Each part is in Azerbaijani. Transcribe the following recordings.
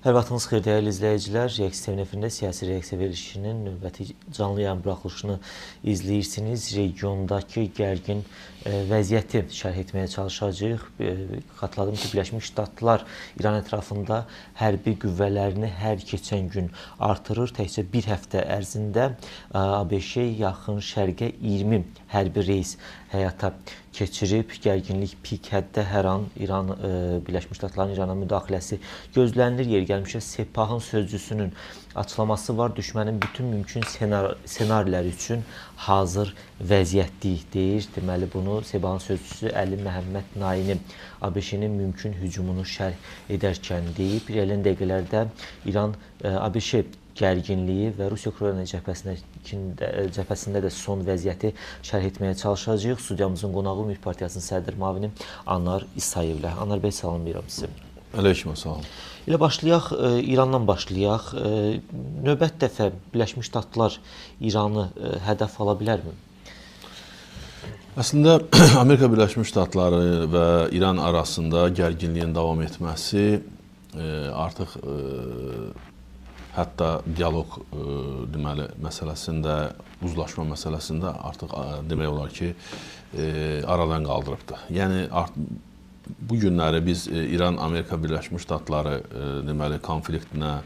Hər vaxtınız xeyir dəyərli izləyicilər. Reaksiya TV efirində siyasi reaksiya verilişinin növbəti canlı yayım buraxılışını izləyirsiniz. Regiondakı gərgin vəziyyəti şərh etməyə çalışacağıq. Xatırladım ki, Birləşmiş Ştatlar İran ətrafında hərbi qüvvələrini hər keçən gün artırır. Təkcə bir həftə ərzində ABŞ yaxın şərqə 20 hərbi reys həyata keçirib. Gərginlik pik həddə, hər an İran, Birləşmiş Ştatların İrana müdaxiləsi gözlənilir. Yeri gəlmişə Sepahın sözcüsünün açıqlaması var. Düşmənin bütün mümkün ssenarilər üçün hazır vəziyyətdəyik deyir. Deməli, bunu Sepahın sözcüsü Əli Məhəmməd Naini ABŞ-nin mümkün hücumunu şərh edərkən deyib. İrəliyən dəqiqələrdə İran ABŞ gərginliyi və Rusiya-Ukrayna cəbhəsində də son vəziyyəti şərh etməyə çalışacağıq. Studiyamızın qonağı Ümid Partiyasının sədr müavini Anar İsayevlə. Anar bəy, salamlayıram sizi. Aleyküm salam. Elə başlayaq, İrandan başlayaq. Növbət dəfə Birləşmiş Ştatlar İranı hədəf ala bilərmi? Əslində, Amerika Birləşmiş Ştatları və İran arasında gərginliyin davam etməsi artıq hətta dialoq deməli məsələsində, uzlaşma məsələsində artıq demək olar ki, aradan qaldırıbdır. Yəni bu günləri biz İran-Amerika Birləşmiş Ştatları deməli konfliktinə,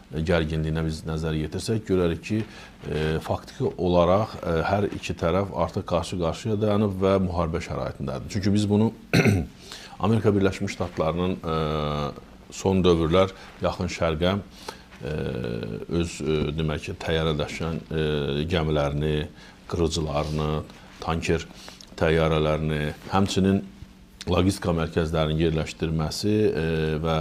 gərginliyinə biz nəzər yetirsək, görərik ki, faktiki olaraq hər iki tərəf artıq qarşı-qarşıya dayanıb və müharibə şəraitindədir. Çünki biz bunu Amerika Birləşmiş Ştatlarının son dövrlər Yaxın Şərqə öz demək ki, təyyarə daşıyan gəmilərini, qırıcılarını, tanker təyyarələrini, həmçinin logistika mərkəzlərinin yerləşdirməsi və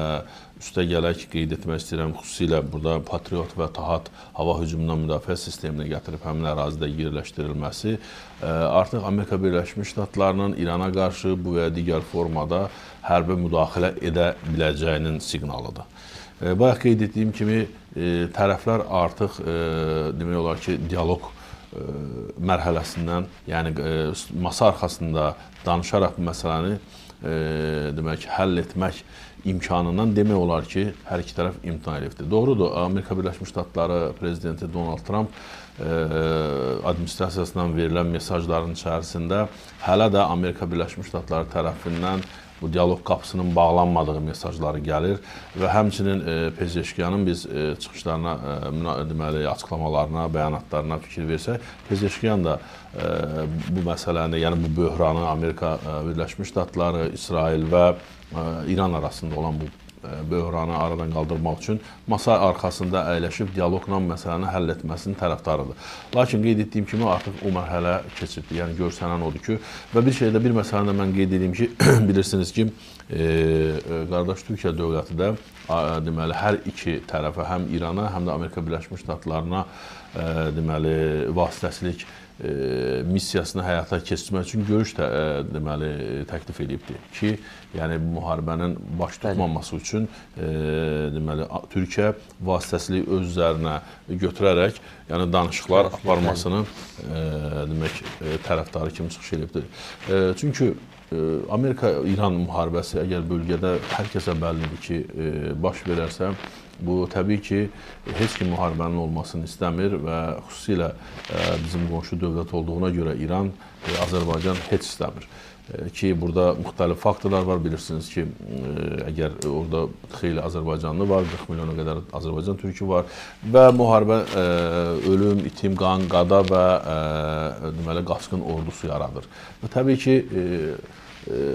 üstə gələk qeyd etmək istəyirəm, xüsusilə burada Patriot və Tahat hava hücumundan müdafiə sistemini gətirib həmin ərazidə yerləşdirilməsi artıq Amerika Birləşmiş Ştatlarının İrana qarşı bu və ya digər formada hərbi müdaxilə edə biləcəyinin siqnalıdır. Bayaq qeyd etdiyim kimi, tərəflər artıq demək olar ki, dialoq mərhələsindən, yəni masa arxasında danışaraq bu məsələni demək ki, həll etmək imkanından demək olar ki, hər iki tərəf imtina edibdir. Doğrudur, Amerika Birləşmiş Ştatları prezidenti Donald Trump administrasiyasından verilən mesajların içərisində hələ də Amerika Birləşmiş Ştatları tərəfindən bu dialoq qapısının bağlanmadığı mesajları gəlir və həmçinin Pezeşkiyanın biz çıxışlarına, deməli, açıqlamalarına, bəyanatlarına fikir versək, Pezeşkiyan da bu məsələni, yəni bu böhranı Amerika Birləşmiş Ştatları, İsrail və İran arasında olan bu böhranı aradan qaldırmaq üçün masa arxasında əyləşib dialoqla məsələni həll etməsinin tərəfdarıdır. Lakin qeyd etdiyim kimi artıq o mərhələ keçibdir. Yəni görsənən odur ki, və bir şeydə bir məsələni də mən qeyd edeyim ki, bilirsiniz ki, qardaş Türkiyə dövləti də deməli hər iki tərəfə, həm İrana, həm də Amerika Birləşmiş Ştatlarına deməli vasitəçilik missiyasını həyata keçirmək üçün görüş deməli təklif edibdir ki, yəni bu müharibənin baş tutmaması üçün deməli Türkiyə vasitəçiliyi öz üzərinə götürərək, yəni danışıqlar aparmasını demək tərəfdarı kimi çıxış edibdir. Çünki Amerika-İran müharibəsi əgər bölgədə hər kəsə bəllidir ki, baş verərsə, bu təbii ki, heç kim müharibənin olmasını istəmir və xüsusilə bizim qonşu dövlət olduğuna görə İran, Azərbaycan heç istəmir. Ki, burada müxtəlif faktorlar var, bilirsiniz ki, əgər orada xeyli Azərbaycanlı var, 40 milyona qədər Azərbaycan türkü var və müharibə ölüm, itim, qan, qada və deməli, qaçqın ordusu yaradır. Və təbii ki,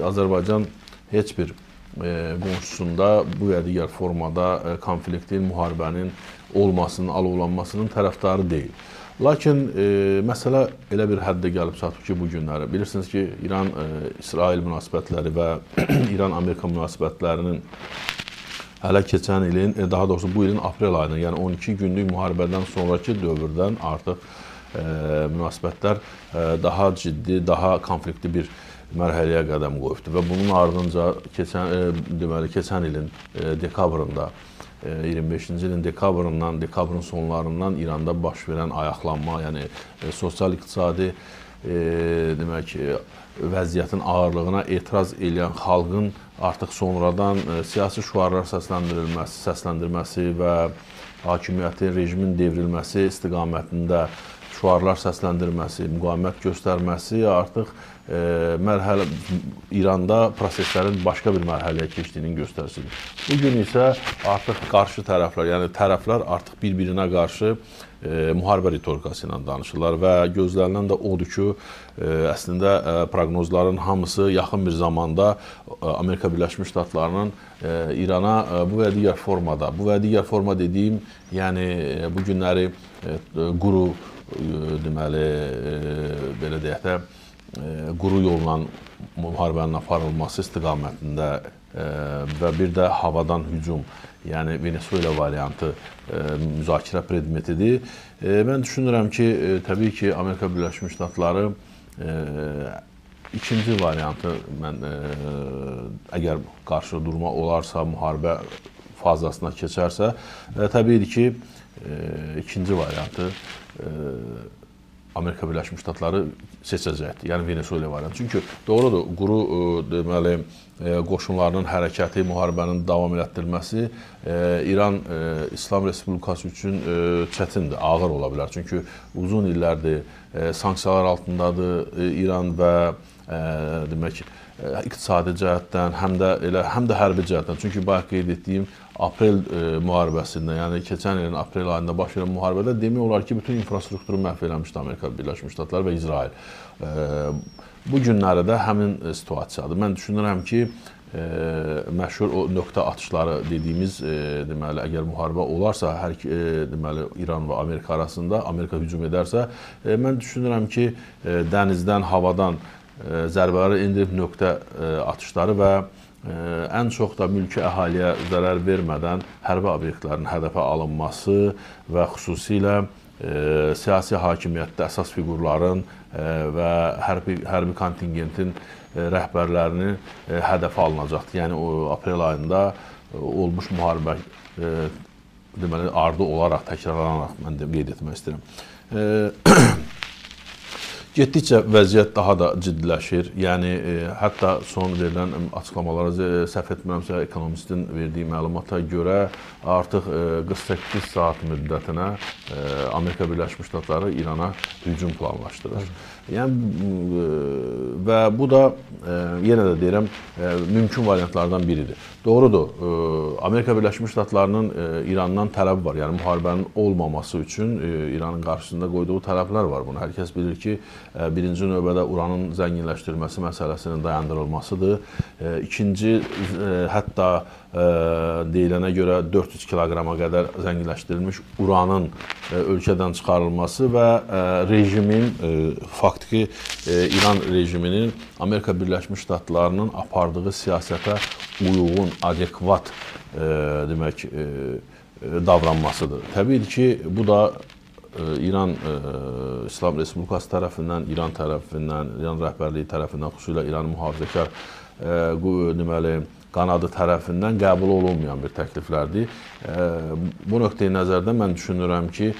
Azərbaycan heç bir qonşusunda bu və digər formada konfliktin, müharibənin olmasının, alovlanmasının tərəfdarı deyil. Lakin məsələ elə bir həddə gəlib çatıb ki, bu günləri. Bilirsiniz ki, İran-İsrail münasibətləri və İran-Amerika münasibətlərinin hələ keçən ilin, daha doğrusu bu ilin aprel ayının, yəni 12 günlük müharibədən sonraki dövrdən artıq münasibətlər daha ciddi, daha konfliktli bir mərhələyə qədəm qoyubdur və bunun ardınca keçən ilin dekabrında 2025-ci ilin dekabrından, dekabrın sonlarından İranda baş verən ayaqlanma, yəni sosial-iqtisadi demək, vəziyyətin ağırlığına etiraz eləyən xalqın artıq sonradan siyasi şüarlar səsləndirməsi və hakimiyyətin, rejimin devrilməsi istiqamətində şüarlar səsləndirməsi, müqavimət göstərməsi artıq mərhələ İranda proseslərin başqa bir mərhələyə keçdiyinin göstəricisidir. Bugün isə artıq qarşı tərəflər, yəni tərəflər artıq bir-birinə qarşı müharibə ritorikası ilə danışırlar və gözlənilən də odur ki, əslində proqnozların hamısı yaxın bir zamanda Amerika Birləşmiş Ştatlarının İrana bu və digər formada, bu və digər forma dediyim, yəni bu günləri quru, deməli, belə deyək də, quru yolla müharibənin aparılması istiqamətində və bir də havadan hücum, yəni Venezuela variantı müzakirə predmetidir. Mən düşünürəm ki, təbii ki, Amerika Birləşmiş Ştatları ikinci variantı, mən əgər qarşı durma olarsa, müharibə fazasına keçərsə, təbiidir ki, ikinci variantı Amerika Birləşmiş Ştatları seçəcəkdir. Yəni Venezuela variantı. Çünki doğrudur, quru deməli qoşunlarının hərəkəti, müharibənin davam elətdirilməsi İran İslam Respublikası üçün çətindir, ağır ola bilər. Çünki uzun illərdir sanksiyalar altındadır İran və demək iqtisadi cəhətdən, həm də hərbi cəhətdən. Çünki bayaq qeyd etdiyim aprel müharibəsində, yəni keçən ilin aprel ayında baş verən müharibədə demək olar ki, bütün infrastrukturu məhv eləmişdi Amerika Birləşmiş Ştatları və İsrail. Bu günləri də həmin situasiyadır. Mən düşünürəm ki, məşhur o nöqtə atışları dediyimiz, deməli, əgər müharibə olarsa, hər deməli İran və Amerika arasında, Amerika hücum edərsə, mən düşünürəm ki, dənizdən, havadan zərbələri endirib nöqtə atışları və ən çox da mülki əhaliyə zərər vermədən hərbi obyektlərin hədəfə alınması və xüsusilə siyasi hakimiyyətdə əsas fiqurların və hərbi kontingentin rəhbərlərinin hədəfə alınacaqdır. Yəni o aprel ayında olmuş müharibə deməli ardı olaraq, təkrarlanaraq mən də qeyd etmək istəyirəm. Getdikcə vəziyyət daha da ciddiləşir. Yəni hətta son verilən açıqlamalara səhv etmirəmsə, ekonomistin verdiyi məlumata görə artıq 48 saat müddətinə Amerika Birləşmiş Ştatları İrana hücum planlaşdırır. Yəni və bu da yenə də deyirəm mümkün variantlardan biridir. Doğrudur. Amerika Birləşmiş Ştatlarının İrandan tələbi var. Yəni müharibənin olmaması üçün İranın qarşısında qoyduğu tələblər var. Bunu hər kəs bilir ki, birinci növbədə uranın zənginləşdirilməsi məsələsinin dayandırılmasıdır. İkinci, hətta deyilənə görə 400 kiloqrama qədər zənginləşdirilmiş uranın ölkədən çıxarılması və rejimin, faktiki İran rejiminin Amerika Birləşmiş Ştatlarının apardığı siyasətə uyğun, adekvat demək, davranmasıdır. Təbii ki, bu da İran İslam Respublikası tərəfindən, İran tərəfindən, İran rəhbərliyi tərəfindən, xüsusilə İranın mühafizəkar deməli, qanadı tərəfindən qəbul olunmayan bir təkliflərdir. Bu nöqteyi nəzərdən mən düşünürəm ki,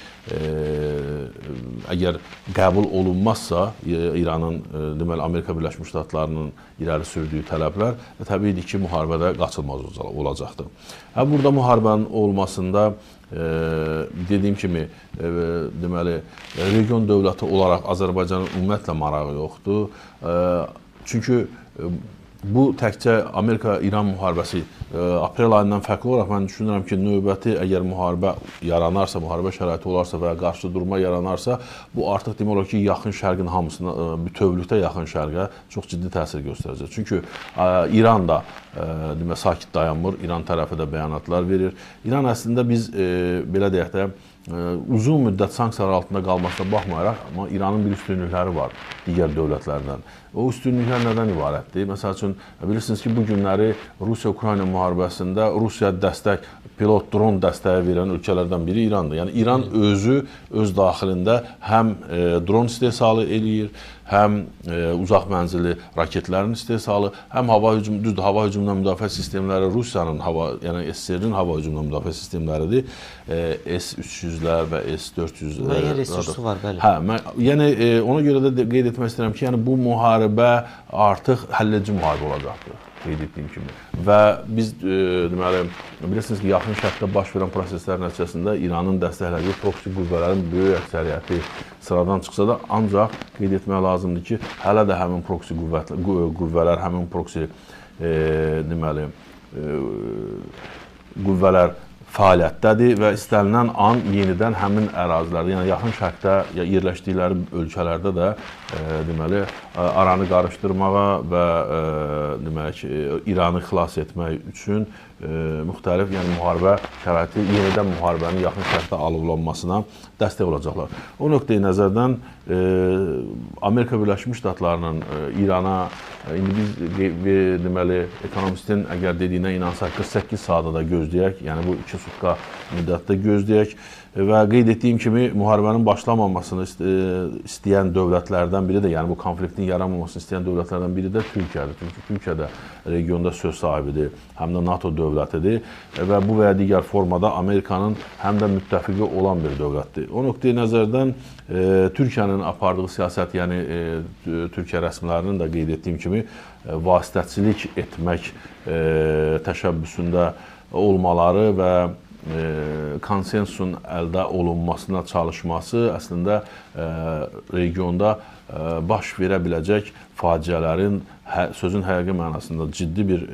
əgər qəbul olunmazsa İranın, deməli, Amerika Birləşmiş Ştatlarının irəli sürdüyü tələblər, təbiidir ki, müharibədə qaçılmaz olacaqdır. Burada müharibənin olmasında dediyim kimi, deməli, region dövləti olaraq Azərbaycanın ümumiyyətlə marağı yoxdur. Çünki bu təkcə Amerika-İran müharibəsi aprel ayından fərqli olaraq mən düşünürəm ki, növbəti əgər müharibə yaranarsa, müharibə şəraiti olarsa və qarşı durma yaranarsa, bu artıq demək olar ki, Yaxın Şərqin hamısına, bütövlükdə Yaxın Şərqə çox ciddi təsir göstərəcək. Çünki İran da demək, sakit dayanmır, İran tərəfi də bəyanatlar verir. İran əslində biz belə deyək də, uzun müddət sanksiyalar altında qalmasına baxmayaraq, amma İranın bir üstünlükləri var digər dövlətlərdən. O üstünlüklər nədən ibarətdir? Məsəl üçün, bilirsiniz ki, bu günləri Rusiya-Ukrayna müharibəsində Rusiya dəstək, pilot dron dəstəyi verən ölkələrdən biri İrandır. Yəni İran özü öz daxilində həm dron istehsalı eləyir, həm uzaq mənzilli raketlərin istehsalı, həm hava hücumu, düzdür, hava hücumundan müdafiə sistemləri Rusiyanın hava, yəni SSR-in hava hücumundan müdafiə sistemləridir. S-300-lər və S-400 müəyyən resursu var, bəli. Hə, yəni ona görə də qeyd etmək istəyirəm ki, yəni bu müharibə artıq həlledici müharibə olacaqdır, qeyd etdiyim kimi. Və biz deməli, bilirsiniz ki, Yaxın Şərqdə baş verən proseslər nəticəsində İranın dəstəklədiyi proksi qüvvələrin böyük əksəriyyəti sıradan çıxsa da, ancaq qeyd etmək lazımdır ki, hələ də həmin proksi qüvvələr, həmin proksi deməli, qüvvələr fəaliyyətdədir və istənilən an yenidən həmin ərazilərdə, yəni Yaxın Şərqdə ya yerləşdikləri ölkələrdə də deməli, aranı qarışdırmağa və demək, İranı xilas etmək üçün müxtəlif, yəni müharibə şəraiti, yenidən müharibənin Yaxın Şərqdə alovlanmasına dəstək olacaqlar. O nöqteyi nəzərdən Amerika Birləşmiş Ştatlarının İrana, indi biz deməli, ekonomistin əgər dediyinə inansaq 48 saata da gözləyək, yəni bu 2 sutka müddətdə gözləyək və qeyd etdiyim kimi müharibənin başlamamasını istəyən dövlətlərdən biri də, yəni bu konfliktin yaranmamasını istəyən dövlətlərdən biri də Türkiyədir. Çünki Türkiyə də regionda söz sahibidir, həm də NATO dövlətidir və bu və ya digər formada Amerikanın həm də müttəfiqi olan bir dövlətdir. O nöqteyi nəzərdən Türkiyənin apardığı siyasət, yəni Türkiyə rəsmilərinin də qeyd etdiyim kimi vasitəçilik etmək təşəbbüsündə olmaları və konsensusun əldə olunmasına çalışması əslində regionda baş verə biləcək faciələrin, sözün həqiqi mənasında ciddi bir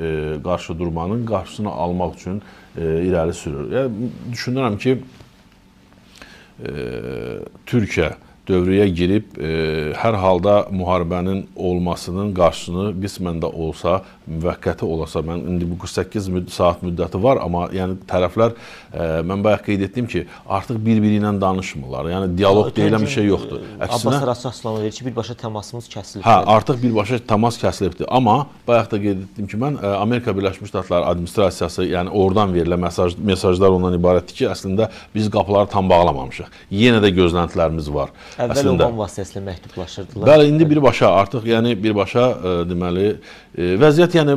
qarşı durmanın qarşısını almaq üçün irəli sürür. Yəni, düşünürəm ki, Türkiyə dövrəyə girib hər halda müharibənin olmasının qarşısını qismən də olsa, müvəqqəti olasa, mən indi bu 48 saat müddəti var, amma yəni tərəflər, mən bayaq qeyd etdim ki, artıq bir-biri ilə danışmırlar. Yəni dialoq deyilən bir şey yoxdur. Əksinə, Abbas Araqçı açıqlama verir ki, birbaşa təmasımız kəsilibdir. Hə, artıq birbaşa təmas kəsilibdir. Amma bayaq da qeyd etdim ki, mən Amerika Birləşmiş Ştatları administrasiyası, yəni oradan verilən mesajlar ondan ibarətdir ki, əslində biz qapıları tam bağlamamışıq. Yenə də gözləntilərimiz var. Əvvəl Oman vasitəsilə məktublaşırdılar. Bəli, indi birbaşa artıq, yəni birbaşa deməli vəziyyət yəni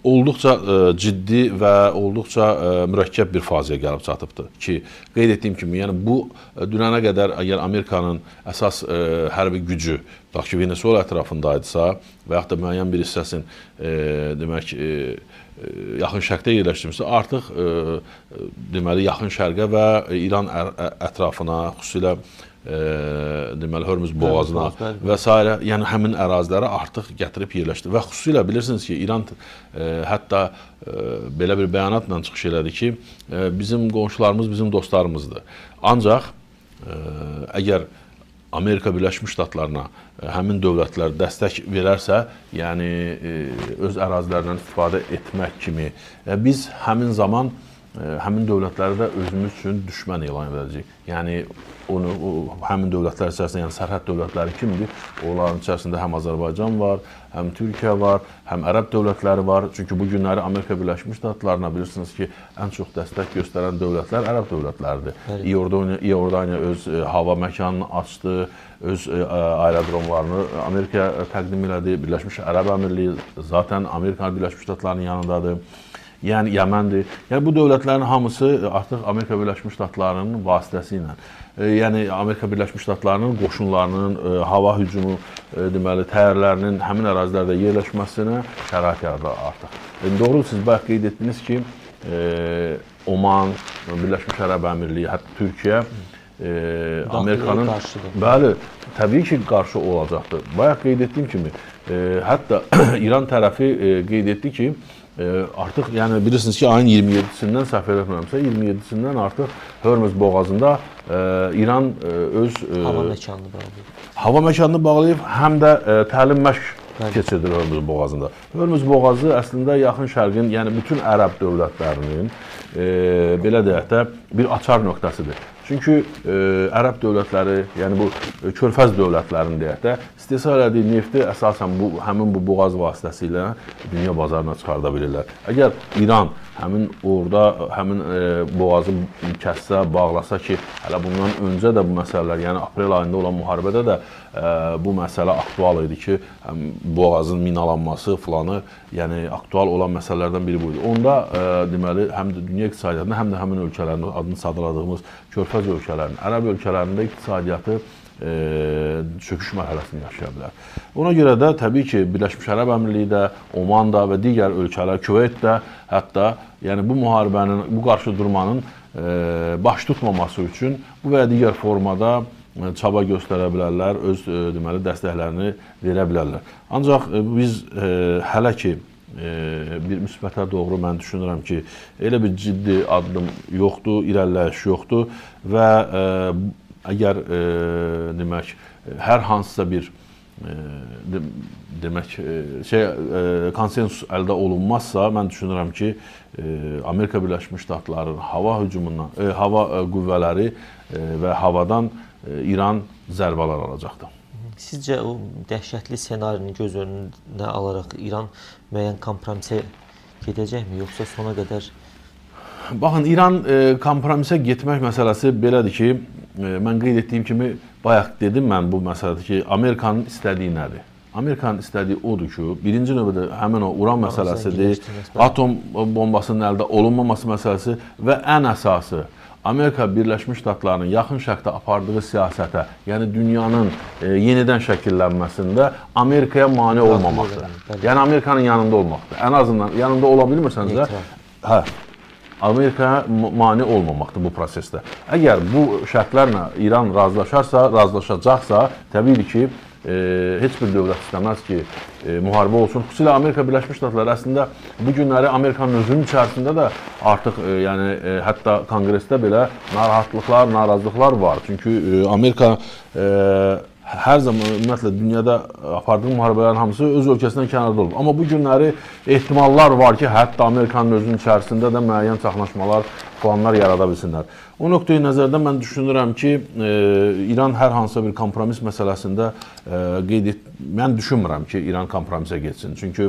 olduqca ciddi və olduqca mürəkkəb bir fazaya gəlib çatıbdır ki, qeyd etdiyim kimi, yəni bu dünənə qədər əgər Amerikanın əsas hərbi gücü, tutaq ki, Venesuela ətrafındaydısa və yaxud da müəyyən bir hissəsinin demək, Yaxın Şərqdə yerləşdirmişsə, artıq deməli Yaxın Şərqə və İran ətrafına, xüsusilə deməli Hörmüz boğazına və s. yəni həmin ərazilərə artıq gətirib yerləşdi. Və xüsusilə bilirsiniz ki, İran hətta belə bir bəyanatla çıxış elədi ki, bizim qonşularımız bizim dostlarımızdır. Ancaq əgər Amerika Birləşmiş Ştatlarına həmin dövlətlər dəstək verərsə, yəni öz ərazilərindən istifadə etmək kimi, biz həmin zaman həmin dövlətləri də özümüz üçün düşmən elan edəcəyik. Yəni onu həmin dövlətlər içərisində, yəni sərhəd dövlətləri kimdir? Onların içərisində həm Azərbaycan var, həm Türkiyə var, həm Ərəb dövlətləri var. Çünki bu günləri Amerika Birləşmiş Ştatlarına bilirsiniz ki, ən çox dəstək göstərən dövlətlər Ərəb dövlətləridir. İordaniya öz hava məkanını açdı, öz aerodromlarını Amerikaya təqdim elədi. Birləşmiş Ərəb Əmirliyi zaten Amerika Birləşmiş Ştatlarının yanındadır. Yəni Yəməndir. Yəni bu dövlətlərin hamısı artıq Amerika Birləşmiş Ştatlarının vasitəsi ilə, yəni Amerika Birləşmiş Ştatlarının qoşunlarının hava hücumu deməli təyyarələrinin həmin ərazilərdə yerləşməsinə şərait yaradır artıq. Doğru, siz bayaq qeyd etdiniz ki, Oman, Birləşmiş Ərəb Əmirliyi, hətta Türkiyə Amerikanın, bəli, təbii ki, qarşı olacaqdır. Bayaq qeyd etdiyim kimi, hətta İran tərəfi qeyd etdi ki, artıq, yəni bilirsiniz ki, ayın 27-sindən, səhv eləmirəmsə, 27-sindən artıq Hörmüz boğazında İran öz hava məkanını bağlayıb. Hava məkanını bağlayıb, həm də təlim məşq keçirdir Hörmüz boğazında. Hörmüz boğazı əslində Yaxın Şərqin, yəni bütün Ərəb dövlətlərinin belə deyək də bir açar nöqtəsidir. Çünki ərəb dövlətləri, yəni bu körfəz dövlətlərinin deyək də, istehsal elədiyi nefti əsasən bu həmin bu boğaz vasitəsilə dünya bazarına çıxarda bilirlər. Əgər İran həmin orada həmin boğazı kəssə, bağlasa ki, hələ bundan öncə də bu məsələlər, yəni aprel ayında olan müharibədə də bu məsələ aktual idi ki, həm boğazın minalanması filanı, yəni aktual olan məsələlərdən biri bu idi. Onda deməli həm də dünya iqtisadiyyatında, həm də həmin ölkələrin adını sadaladığımız körfəz ölkələrinin, ərəb ölkələrində iqtisadiyyatı çöküş mərhələsini yaşaya bilər. Ona görə də təbii ki, Birləşmiş Ərəb Əmirliyi də, Oman da və digər ölkələr, Küveyt də hətta, yəni bu müharibənin, bu qarşıdurmanın baş tutmaması üçün bu və ya digər formada çaba göstərə bilərlər, öz deməli dəstəklərini verə bilərlər. Ancaq biz hələ ki bir müsbətə doğru mən düşünürəm ki, elə bir ciddi addım yoxdur, irəliləyiş yoxdur və əgər demək hər hansısa bir demək konsensus əldə olunmazsa, mən düşünürəm ki, Amerika Birləşmiş Ştatlarının hava hücumundan, hava qüvvələri və havadan İran zərbələr alacaqdır. Sizcə o dəhşətli ssenarini göz önünə alaraq İran müəyyən kompromisə gedəcəkmi, yoxsa sona qədər? Baxın, İran kompromisə getmək məsələsi belədir ki, mən qeyd etdiyim kimi, bayaq dedim mən bu məsələdir ki, Amerikanın istədiyi nədir? Amerikanın istədiyi odur ki, birinci növbədə həmin o Uran məsələsidir, atom bombasının əldə olunmaması məsələsi və ən əsası Amerika Birləşmiş Ştatlarının Yaxın Şərqdə apardığı siyasətə, yəni dünyanın yenidən şəkillənməsində Amerikaya mane olmamaqdır. Yəni Amerikanın yanında olmaqdır. Ən azından yanında ola bilmirsənsə, hə, Amerikaya mane olmamaqdır bu prosesdə. Əgər bu şərtlərlə İran razılaşarsa, razılaşacaqsa, təbii ki, heç bir dövlət istəməz ki, müharibə olsun. Xüsusilə Amerika Birləşmiş Ştatları əslində bu günləri Amerikanın özünün içərisində də artıq yəni hətta konqresdə belə narahatlıqlar, narazılıqlar var. Çünki Amerika hər zaman ümumiyyətlə dünyada apardığı müharibələrin hamısı öz ölkəsindən kənarda olub. Amma bu günləri ehtimallar var ki, hətta Amerikanın özünün içərisində də müəyyən çaxnaşmalar, planlar yarada bilsinlər. O nöqteyi nəzərdən mən düşünürəm ki, İran hər hansısa bir kompromis məsələsində mən düşünmürəm ki, İran kompromisə getsin. Çünki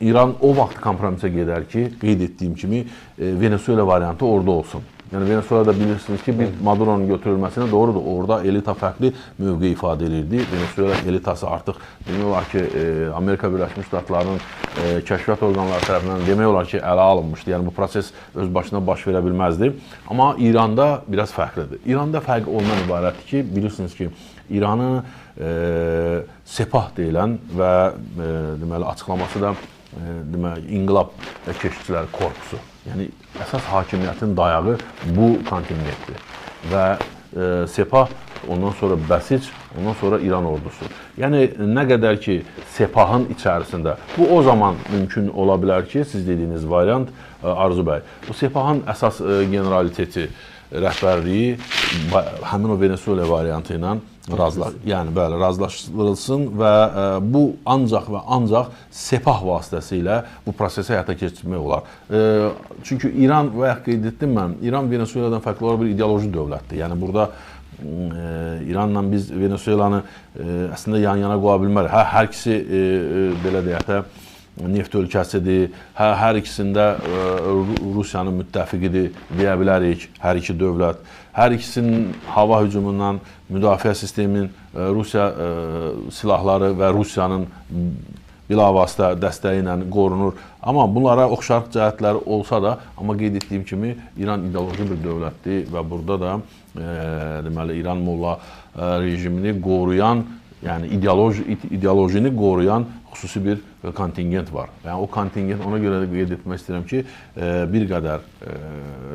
İran o vaxt kompromisə gedər ki, qeyd etdiyim kimi Venesuela variantı orada olsun. Yəni Venesuela'da bilirsiniz ki, bir Maduro'nun götürülməsinə doğrudur. Orada elita fərqli mövqe ifadə edirdi. Venesuela elitası artıq demək olar ki, Amerika Birləşmiş Ştatlarının kəşfiyyat orqanları tərəfindən demək olar ki, ələ alınmışdı. Yəni bu proses öz başına baş verə bilməzdi. Amma İranda biraz fərqlidir. İranda fərq ondan ibarətdir ki, bilirsiniz ki, İranı Sepah deyilən və deməli açıqlaması da deməli İnqilab və Keşikçilər Korpusu. Yəni əsas hakimiyyətin dayağı bu kontingentdir və Sepah, ondan sonra Bəsic, ondan sonra İran ordusu. Yəni nə qədər ki Sepahın içərisində, bu o zaman mümkün ola bilər ki, siz dediyiniz variant Arzu bəy, bu Sepahın əsas generaliteti, rəhbərliyi həmin o Venesuela variantı ilə razılaşdırılsın və bu ancaq və ancaq Sepah vasitəsilə bu prosesi həyata keçirmək olar. Çünki İran, və ya qeyd etdim mən, İran Venesueladan fərqli olaraq bir ideoloji dövlətdir. Yəni burada İranla biz Venesuelanı əslində yan-yana qoya bilmərik. Hə, hər ikisi belə deyək də neft ölkəsidir, hə, hər ikisində Rusiyanın müttəfiqidir deyə bilərik, hər iki dövlət. Hər ikisinin hava hücumundan müdafiə sisteminin Rusiya silahları və Rusiyanın bilavasitə dəstəyi ilə qorunur. Amma bunlara oxşar cəhətləri olsa da, amma qeyd etdiyim kimi İran ideoloji bir dövlətdir və burada da deməli İran molla rejimini qoruyan, yəni ideolojini qoruyan xüsusi bir kontingent var. Yəni o kontingent, ona görə də qeyd etmək istəyirəm ki, bir qədər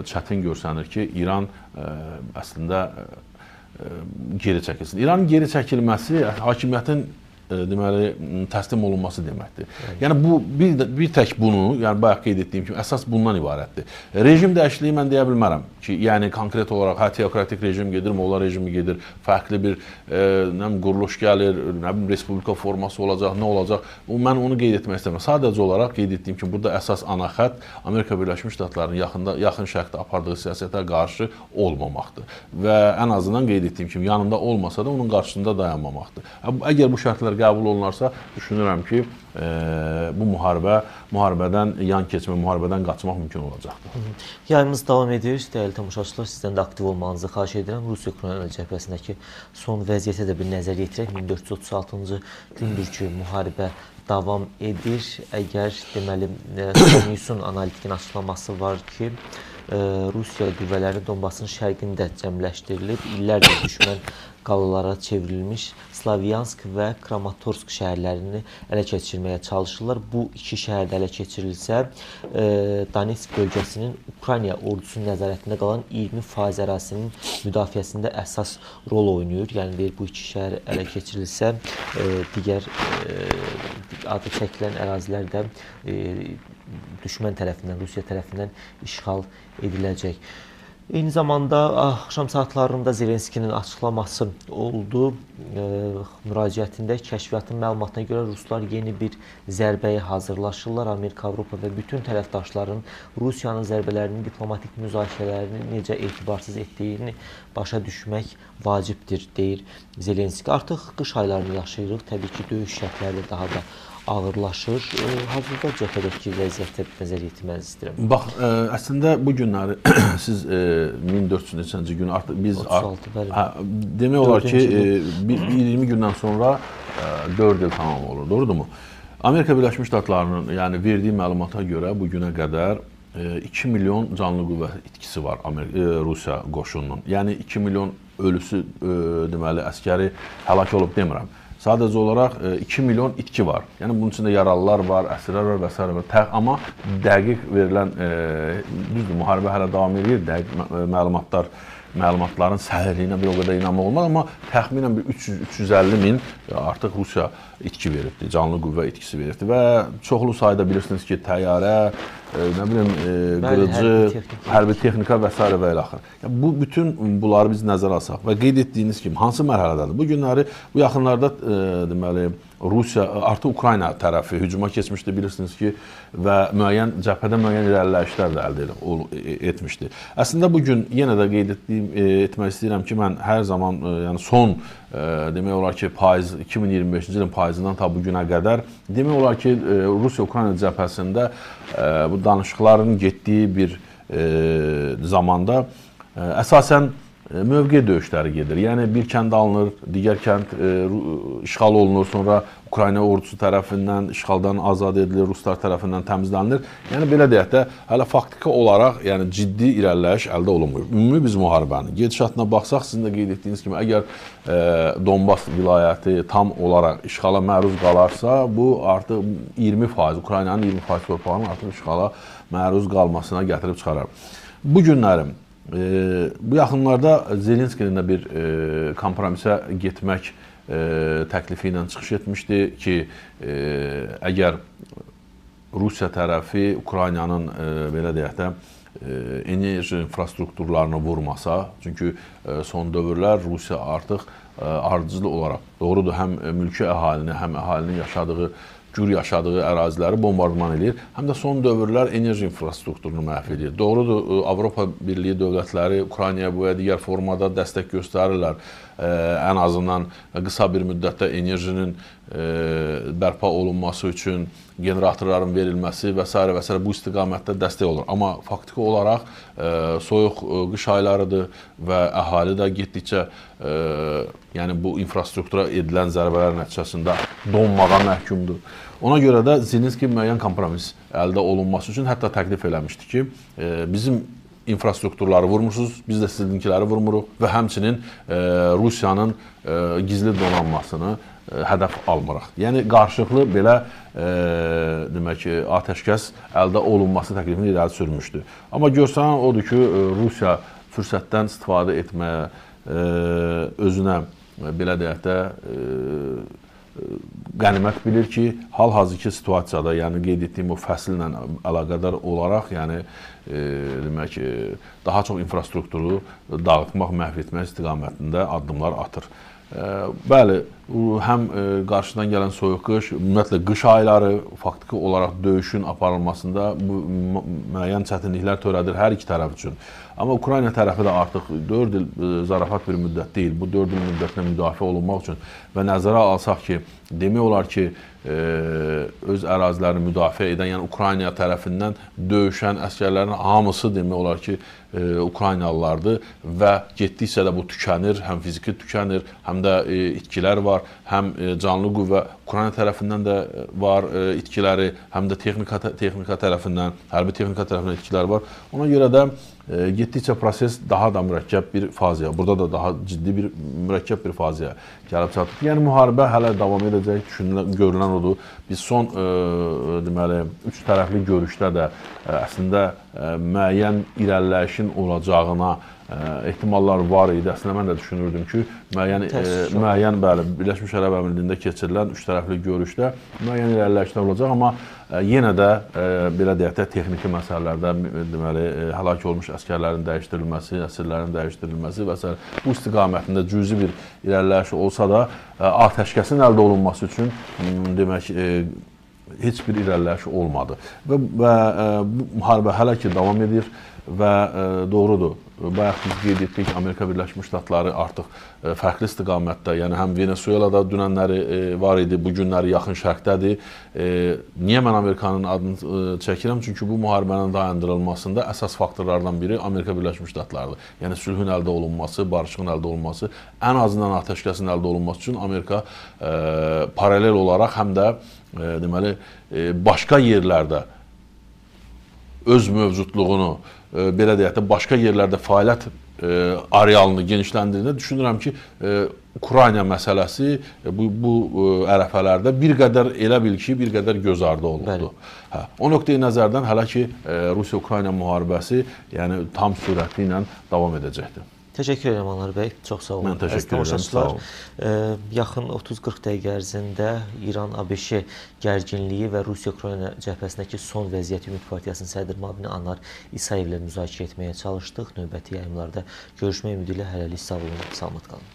çətin görsənir ki, İran əslində geri çəkilsin. İranın geri çəkilməsi hakimiyyətin deməli təslim olunması deməkdir. Yəni bu bir tək bunu, yəni bayaq qeyd etdiyim kimi əsas bundan ibarətdir. Rejim dəyişikliyi mən deyə bilmərəm ki, yəni konkret olaraq hə teokratik rejim gedir, molla rejimi gedir, fərqli bir nə bilim quruluş gəlir, nə bilim respublika forması olacaq, nə olacaq? Mən onu qeyd etmək istəmirəm. Sadəcə olaraq qeyd etdiyim kimi burada əsas ana xətt Amerika Birləşmiş Ştatlarının yaxın şərqdə apardığı siyasətə qarşı olmamaqdır. Və ən azından qeyd etdiyim kimi yanında olmasa da onun qarşısında dayanmamaqdır. Əgər bu şərtlər qəbul olunarsa, düşünürəm ki, bu müharibədən yan keçmə, müharibədən qaçmaq mümkün olacaqdır. Yayımız davam edir. Dəyərli tamaşaçılar, sizdən də aktiv olmanızı xahiş edirəm. Rusiya-Ukrayna cəbhəsindəki son vəziyyətə də bir nəzər yetirək. 1436-cı gündür ki, müharibə davam edir. Əgər, deməli, Newsun analitikinin açıqlaması var ki, Rusiya qüvvələri Donbasın şərqində cəmləşdirilib, illərdir düşmən qalalara çevrilmiş Slavyansk və Kramatorsk şəhərlərini ələ keçirməyə çalışırlar. Bu iki şəhər də ələ keçirilsə, Donetsk bölgəsinin Ukrayna ordusunun nəzarətində qalan 20% ərazisinin müdafiəsində əsas rol oynayır. Yəni, deyir, bu iki şəhər ələ keçirilsə, digər adı çəkilən ərazilər də düşmən tərəfindən, Rusiya tərəfindən işğal ediləcək. Eyni zamanda axşam saatlarında Zelenskinin açıqlaması oldu. Müraciətində kəşfiyyatın məlumatına görə ruslar yeni bir zərbəyə hazırlaşırlar. Amerika, Avropa və bütün tərəfdaşların Rusiyanın zərbələrini, diplomatik müzakirələrini necə etibarsız etdiyini başa düşmək vacibdir, deyir Zelenski. Artıq qış aylarını yaşayırıq. Təbii ki, döyüş şərtləri də daha da ağırlaşır. Hazırda cəbhədəki vəziyyətə nəzər yetirmənizi istəyirəm. Bax, əslində bu günləri siz 1400 neçənci gün artıq biz 36, bəli. Hə, demək olar ki, 20 gündən sonra 4 il tamam olur, doğrudurmu? Amerika Birləşmiş Ştatlarının, yəni verdiyi məlumata görə bu günə qədər 2 milyon canlı qüvvə itkisi var Rusiya qoşununun. Yəni 2 milyon ölüsü, deməli, əskəri həlak olub demirəm. Sadəcə olaraq 2 milyon itki var. Yəni bunun içində yaralılar var, əsirlər var və s. Amma dəqiq verilən, düzdür, müharibə hələ davam edir, dəqiq məlumatların səhihliyinə bir o qədər inanmaq olmaz, amma təxminən bir 300-350 min artıq Rusiya itki veribdir, canlı qüvvə itkisi veribdir və çoxlu sayda bilirsiniz ki, təyyarə, nə bilim, qırıcı, hərbi texnika və s. və ilaxır. Yəni, bu, bütün bunları biz nəzərə alsaq və qeyd etdiyiniz kimi hansı mərhələdədir? Bu günləri, bu yaxınlarda deməli, Rusiya, artıq Ukrayna tərəfi hücuma keçmişdi, bilirsiniz ki, və müəyyən cəbhədə müəyyən irəliləyişlər də əldə etmişdi. Əslində, bugün yenə də qeyd etmək istəyirəm ki, mən hər zaman, yəni son, demək olar ki, payız, 2025-ci ilin payızından ta bu günə qədər, demək olar ki, Rusiya-Ukrayna cəbhəsində bu danışıqların getdiyi bir zamanda əsasən mövqe döyüşləri gedir. Yəni bir kənd alınır, digər kənd işğal olunur, sonra Ukrayna ordusu tərəfindən işğaldan azad edilir, ruslar tərəfindən təmizlənilir. Yəni belə deyək də, hələ faktiki olaraq yəni ciddi irəliləyiş əldə olunmur. Ümumi biz müharibənin gedişatına baxsaq, sizin də qeyd etdiyiniz kimi, əgər Donbas vilayəti tam olaraq işğala məruz qalarsa, bu artıq 20%, Ukraynanın 20% torpağının artıq işğala məruz qalmasına gətirib çıxarar. Bu günlərim, bu yaxınlarda Zelenskinin də bir kompromisə getmək təklifi ilə çıxış etmişdi ki, əgər Rusiya tərəfi Ukraynanın belə deyək də enerji infrastrukturlarını vurmasa, çünki son dövrlər Rusiya artıq ardıcıl olaraq, doğrudur, həm mülki əhalini, həm əhalinin yaşadığı, gür yaşadığı əraziləri bombardıman edir, həm də son dövrlər enerji infrastrukturunu məhv edir. Doğrudur, Avropa Birliyi dövlətləri Ukraynaya bu və digər formada dəstək göstərirlər. Ən azından qısa bir müddətdə enerjinin bərpa olunması üçün generatorların verilməsi və s. və s. bu istiqamətdə dəstək olur. Amma faktiki olaraq soyuq qış aylarıdır və əhali də getdikcə yəni bu infrastruktura edilən zərbələr nəticəsində donmağa məhkumdur. Ona görə də Zelenski müəyyən kompromis əldə olunması üçün hətta təklif eləmişdi ki, bizim infrastrukturları vurmursunuz, biz də sizinkiləri vurmuruq və həmçinin Rusiyanın gizli donanmasını hədəf almırıq. Yəni qarşılıqlı belə demək ki, atəşkəs əldə olunması təklifini irəli sürmüşdü. Amma görsənən odur ki, Rusiya fürsətdən istifadə etməyə özünə belə deyək də qənimət bilir ki, hal-hazırki situasiyada, yəni qeyd etdiyim o fəsillə əlaqədar olaraq, yəni demək, daha çox infrastrukturu dağıtmaq, məhv etmək istiqamətində addımlar atır. Bəli, həm qarşıdan gələn soyuq qış, ümumiyyətlə qış ayları faktiki olaraq döyüşün aparılmasında bu müəyyən çətinliklər törədir hər iki tərəf üçün. Amma Ukrayna tərəfi də artıq 4 il zarafat bir müddət deyil. Bu 4 il müddətinə müdafiə olunmaq üçün və nəzərə alsaq ki, demək olar ki, öz ərazilərini müdafiə edən, yəni Ukrayna tərəfindən döyüşən əsgərlərin hamısı demək olar ki, Ukraynalılardır və getdikcə də bu tükənir, həm fiziki tükənir, həm də itkilər var, həm canlı qüvvə Ukrayna tərəfindən də var itkiləri, həm də texnika tərəfindən, hərbi texnika tərəfindən itkilər var. Ona görə də getdikcə proses daha da mürəkkəb bir fazaya, burada da daha ciddi bir mürəkkəb bir fazaya gəlib çatıb. Yəni müharibə hələ davam edəcək, görülən odur. Biz son deməli, üç tərəfli görüşdə də əslində müəyyən irəliləyişin olacağına ehtimallar var idi. Əslində mən də düşünürdüm ki, müəyyən bəli, Birləşmiş Ərəb Əmirliyində keçirilən üç tərəfli görüşdə müəyyən irəliləyişlər olacaq, amma yenə də belə deyək də texniki məsələlərdə deməli həlak olmuş əsgərlərin dəyişdirilməsi, əsirlərin dəyişdirilməsi və s. bu istiqamətində cüzi bir irəliləyiş olsa da atəşkəsin əldə olunması üçün demək heç bir irəliləyiş olmadı. Və bu müharibə hələ ki davam edir və doğrudur. Bayaq biz qeyd etdik, Amerika Birləşmiş Ştatları artıq fərqli istiqamətdə, yəni həm Venesuelada dünənləri var idi, bu günləri Yaxın Şərqdədir. Niyə mən Amerikanın adını çəkirəm? Çünki bu müharibənin dayandırılmasında əsas faktorlardan biri Amerika Birləşmiş Ştatlarıdır. Yəni sülhün əldə olunması, barışığın əldə olunması, ən azından atəşkəsin əldə olunması üçün Amerika paralel olaraq həm də deməli başqa yerlərdə öz mövcudluğunu, belə deyək də, başqa yerlərdə fəaliyyət arealını genişləndirdiyində düşünürəm ki, Ukrayna məsələsi bu ərəfələrdə bir qədər elə bil ki, bir qədər göz ardı olundu. Hə, o nöqteyi nəzərdən hələ ki Rusiya-Ukrayna müharibəsi yəni tam sürətli ilə davam edəcəkdir. Təşəkkür edirəm Anar bəy, çox sağ olun. Mən təşəkkür edirəm, sağ olun. Yaxın 30-40 dəqiqə ərzində İran-ABŞ gərginliyi və Rusiya-Ukrayna cəbhəsindəki son vəziyyəti Ümid Partiyasının sədr müavini Anar İsayevlə müzakirə etməyə çalışdıq. Növbəti yayımlarda görüşmək ümidi ilə hələlik sağ olun, salamat qalın.